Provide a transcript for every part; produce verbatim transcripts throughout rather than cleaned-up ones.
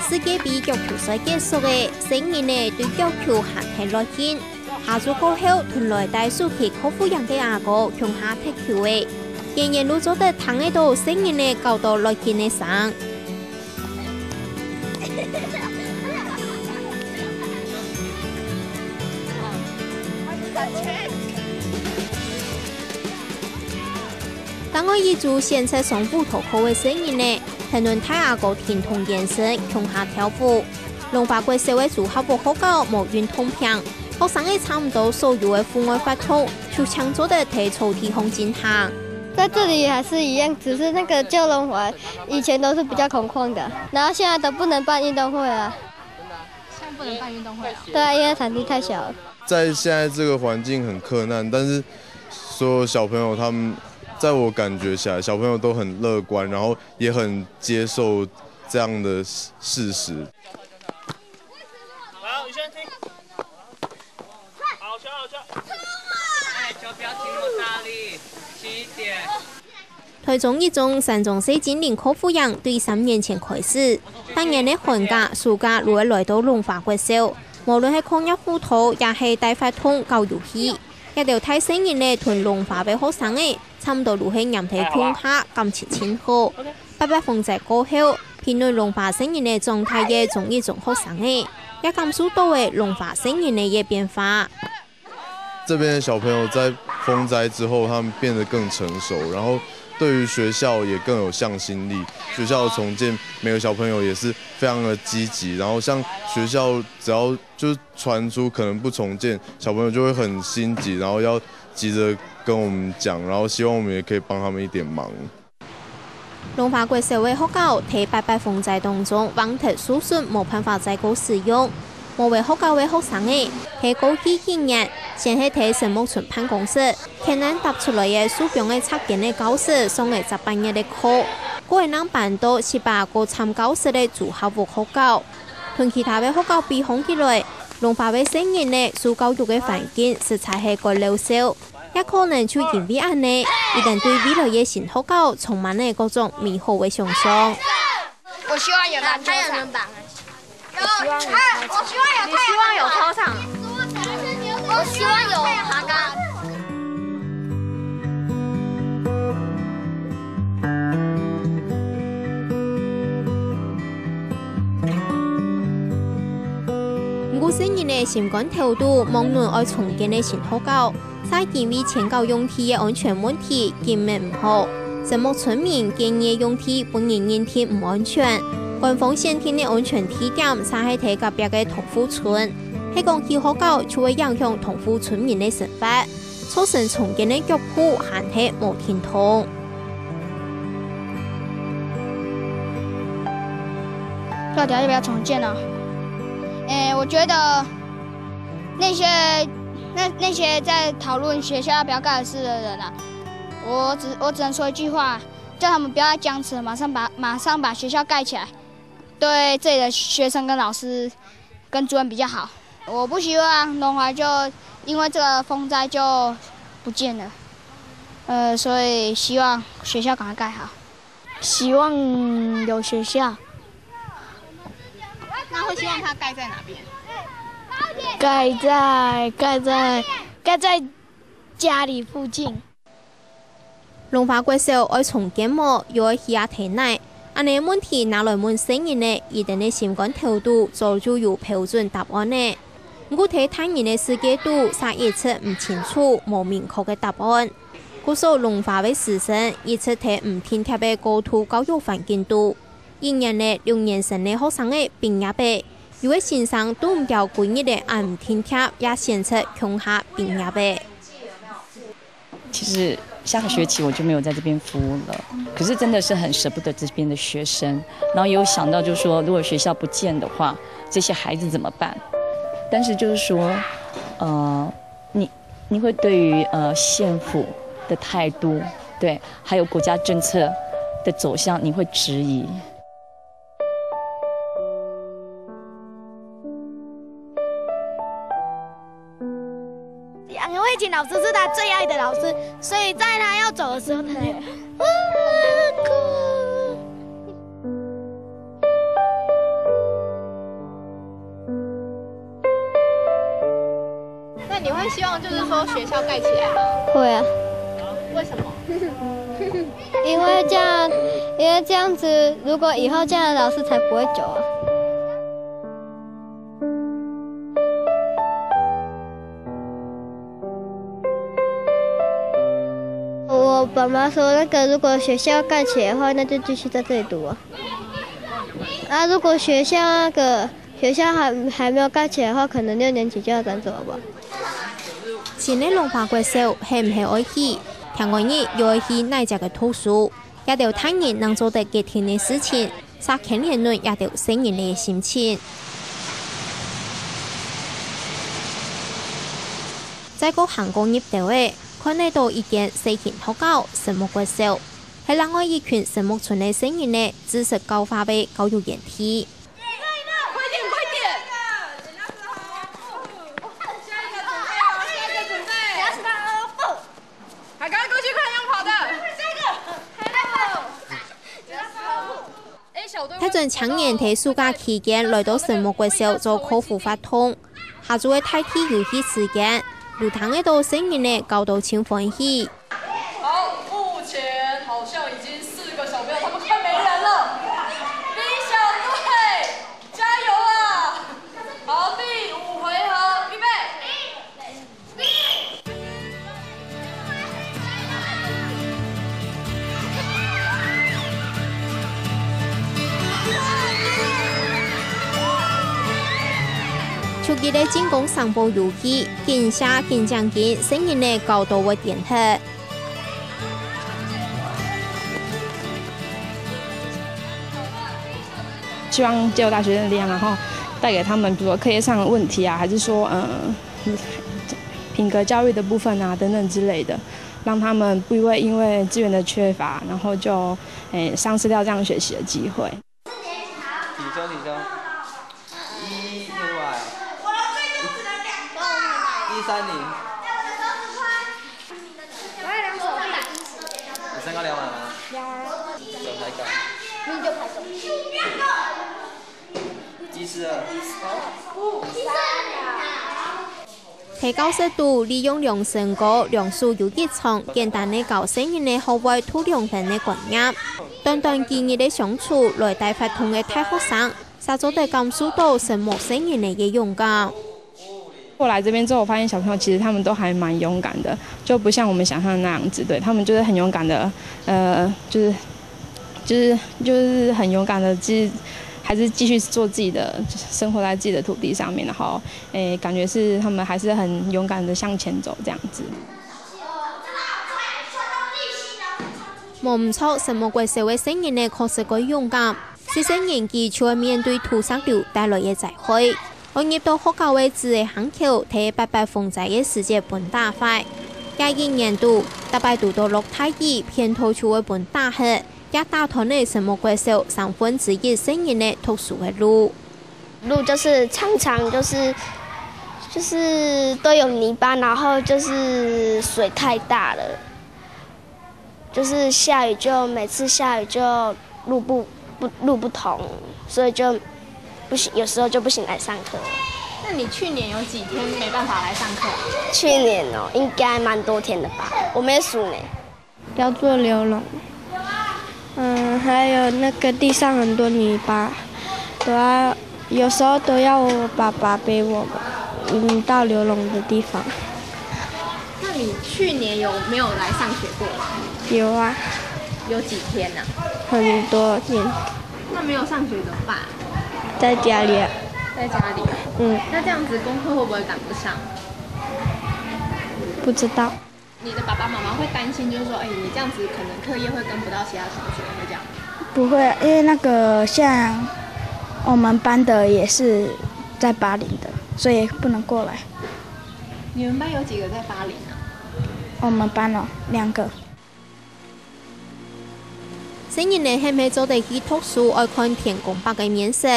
世界盃腳球賽結束了，細人仔對腳球還係熱情。下晝過後，同來帶手機靠護影个阿哥共下踢球了，遠遠就做得聽得到細人仔搞到熱情个聲。 另外一組選擇上舞蹈課个細人仔，同大阿哥定同眼神共下跳舞。龍華國小个組合舞學校無運動坪，學生仔差毋多所有个戶外活動，就淨做得在草地項進行。在這裡還是一樣，只是那個舊龍華以前都是比較空曠的，然後現在都不能辦運動會了。現在不能辦運動會啊？對啊，因為場地太小了。在現在這個環境很困難，但是所有小朋友他們，在我感覺起來，小朋友都很樂觀，然後也很接受這樣的事實。好，雨軒聽。好球，好球。哎，球不要踢那麼大力，輕一點。 台中一中山中小精靈靠護營對三年前開始，逐年个寒假、暑假就會來到龍華國小，無論係課業輔導，也係帶活動、搞遊戲，這兜大細人仔同龍華个學生仔，差毋多就係黏在共下，感情盡好。八八風災過後，評論龍華細人仔長大个中一中學生仔，也感受到了龍華細人仔个變化。 這邊的小朋友在風災之後，他們變得更成熟，然後對於學校也更有向心力。學校的重建，每個小朋友也是非常的積極。然後像學校只要就是傳出可能不重建，小朋友就會很心急，然後要急著跟我們講，然後希望我們也可以幫他們一點忙。 龍華國小个學校在八八風災當中橫忒樹椏，無辦法再過使用。無為學校个學生仔，在過去幾年，先係在神木村辦公室，牽等搭出來个樹枋仔拆間个教室上了十八日个課，過會正搬到七八個參教室个組合屋學校。同其他个學校比較起來，龍華个細人仔受教育个環境實在係較漏少。 也可能就因為恁呢，佢等對未來个新學校充滿了各種美好个想像。我希望有籃球場。有，我希望有操場。我希望有爬杆。毋過細人仔心肝頭肚，望等愛重建个新學校， 就因為前教用地个安全問題，今晡毋好。神木村民建議个用地分人認定毋安全，官方選定个安全地點就係在隔壁个同福村。係講起學校，就會影響同福村民个生活，造成重建个腳步還係無停動。到底要不要重建呢？哎，我觉得。 那些那那些在讨论学校要不要盖的事的人啊，我只我只能说一句话，叫他们不要再僵持了，马上把马上把学校盖起来，对这里的学生跟老师跟主任比较好。我不希望龙华就因为这个风灾就不见了，呃，所以希望学校赶快盖好。希望有学校。那会希望它盖在哪边？盖在盖在盖在家里附近。龍華國小愛重建無，又愛起啊忒哪？恁呢問題拿來問細人仔，佢等个心肝頭肚早就有標準答案呢。毋過在大人个世界肚，煞一直毋清楚，無明確个答案。故所龍華个師生一直在毋定定个高度教育環境肚。 一年个六年生个學生仔畢業了，有个先生都毋曉歸日仔恁毋定定也選擇共下畢業了。其實下個學期我就沒有在這邊服務了，可是真的是很捨不得這邊的學生，然後也有想到就是說，如果學校不見的話，這些孩子怎麼辦？但是就是說，呃，你你會對於呃縣府的態度，對，還有國家政策的走向，你會質疑。爱琴老师是他最爱的老师，所以在他要走的时候，他就啊哭。那你会希望就是说学校盖起来吗？会啊，为什么？因为这样，因为这样子，如果以后这样，老师才不会走啊。我爸妈说，那个如果学校盖起来的话，那就继续在这里读啊。啊，如果学校那个学校还还没有盖起来的话，可能六年级就要搬走了吧。新个龍華國小係毋係愛起？聽講日又愛起哪隻个讀書？這兜大人能做得決定个事情，煞牽連等這兜細人个心情。再過行過入兜仔，看得到一間細型學校——神木國小，係另外一群神木村个細人仔知識教化个教育園地。 快点，快点！下一个准备哦，下一个准备。还赶快过去看，用跑的。下一个，还有。哎，小队。大專青年在暑假期間來到神木國小做課輔活動，下晝个大地遊戲時間，就聽得到細人仔搞到盡歡喜。 好，目前好像已经四个小朋友，他们快没人了。B小队，加油啊！好，第五回合，预备。 就佢个進攻聲波遊戲，緊射緊將緊，細人仔搞到會癲忒。希望藉由大学生的力量，然后带给他们，比如说课业上的问题啊，还是说，嗯、品格教育的部分啊等等之类的，让他们不会因为资源的缺乏，然后就诶、丧失掉这样学习的机会。体胸，体胸。一，又来啊。一三零。我要两手。有身高两百吗？呀，有抬高。你就拍手。一四二。五三啊。在教室肚利用量身高、量手有一場簡單个教細人仔學會度量等个觀念。短短幾日个相處，來大活動个大學生，煞做得感受到神木細人仔个勇敢。過来这边之后，我发现小朋友其实他们都还蛮勇敢的，就不像我们想象的那样子。对，他们就是很勇敢的，呃，就是就是就是很勇敢的，继还是继续做自己的，生活在自己的土地上面，然后诶，感觉是他们还是很勇敢的向前走这样子。無毋著，神木國小个細人仔確實蓋勇敢。細細年紀就愛面對土石流帶來个災害，愛入到學校个紙个坑口，在八八風災个時節分打壞。這一年度，逐擺堵到落大雨，便道就會分打忒，也打斷了神木國小三分之一細人仔讀書个路。 路就是常常就是就是都有泥巴，然后就是水太大了，就是下雨就每次下雨就路不不路不通，所以就不行，有时候就不行来上课。那你去年有几天没办法来上课啊？去年哦，应该蛮多天的吧，我没数呢。要做流笼，嗯，还有那个地上很多泥巴，都要有时候都要我爸爸背我们，嗯，到流笼的地方。那你去年有没有来上学过吗？有啊，有几天呢、很多天那没有上学怎么办？在家里啊，在家里。嗯，那这样子功课会不会赶不上？不知道。你的爸爸妈妈会担心，就是说，哎，你这样子可能课业会跟不到其他同学，会这样吗？不会，因为那个像我们班的也是在巴林的，所以不能过来。你们班有几个在巴林啊？我们班哦，两个。細人仔係毋係做得去讀書，愛看天公伯个面色。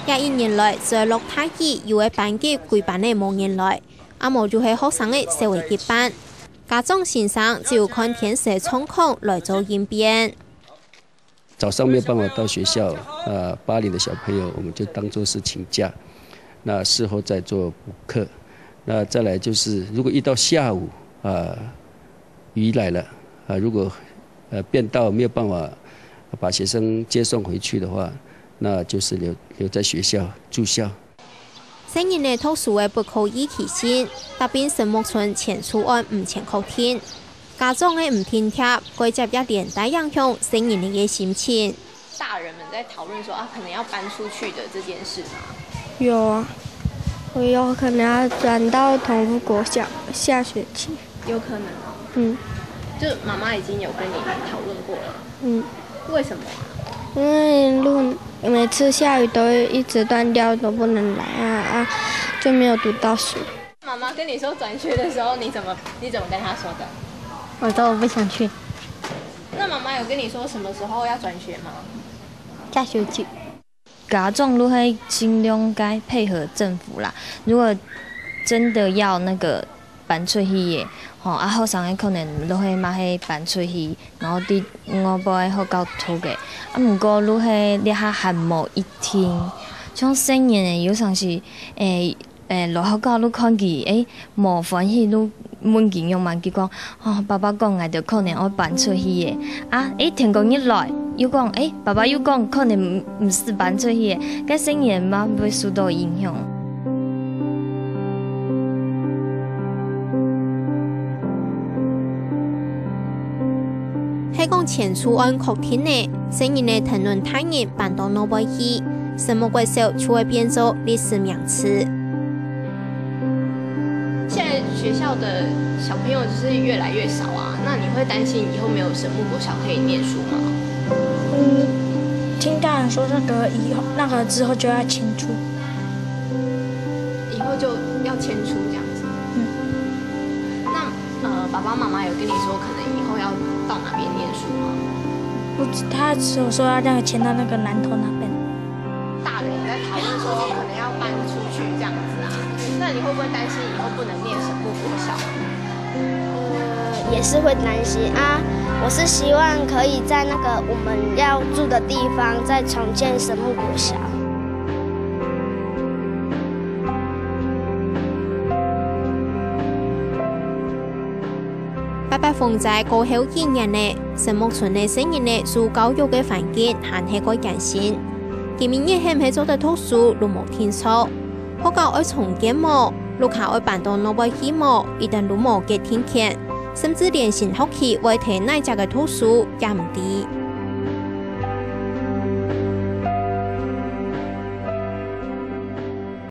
這一年來，只愛落大雨，有个班級歸班仔無人來。啊無就係學生个社會結伴。家長先生只有看天時狀況來做應變。早上沒有辦法到學校，呃，巴黎的小朋友我們就當作是請假，那事後再做補課。那再來就是，如果遇到下午，呃，雨來了，啊，如果，呃，變到沒有辦法把學生接送回去的話，那就是留，留在學校住校。細人仔讀書个不可預期性，搭配沈木春遷厝案毋曾確定，家長个毋定貼，會直接連帶影響細人仔个心情。大人們在討論說啊，可能要搬出去的這件事嗎？有啊，我有可能要轉到同福國小下學期。有可能哦。嗯。就媽媽已經有跟你討論過了。嗯。為什麼啊？因為路每次下雨都會一直斷掉，都不能來啊，啊，就沒有讀到書。媽媽跟你說轉學的時候，你怎麼，你怎麼跟她說的？我說我不想去。那媽媽有跟你說什麼時候要轉學嗎？下學期。家長就係盡量該配合政府啦。如果真的要那個搬出去个，吼，啊，學生个可能就係嘛係搬出去，然後對外背个學校讀个。啊，毋過就係這下還無一定。像細人仔有常時，欸， 欸，來學校就看佢，欸，無歡喜就問佢仰般，佢講，哦，爸爸講𠊎兜可能愛搬出去个。啊，欸，天光日來，又講，欸，爸爸又講可能毋，毋使搬出去个，該細人嘛會受到影響。係講遷厝案確定呢，細人仔跈等大人搬到外背去， 沈木國小就會變做歷史名詞。現在學校的小朋友就是越來越少啊，那你會擔心以後沒有沈木國小可以念書嗎？嗯，聽大人說那個以後，那個之後就要遷出。以後就要遷出這樣子。嗯。那，呃，爸爸媽媽有跟你說可能以後要到哪邊念書嗎？不知，他只有說要那個遷到那個南投那邊。大人有在討論說可能要搬出去這樣子啊，那你會不會擔心以後不能念沈木國小？呃，也是會擔心啊。我是希望可以在那個我們要住的地方再重建沈木國小。 八八風災過後幾年呢，沈木村个細人仔受教育个環境還係過艱辛。佢每日係毋係做得讀書就無定著。學校愛重建無？屋下愛搬到外背去無？一旦就無決定權，甚至連新學期會在哪隻个讀書也毋知。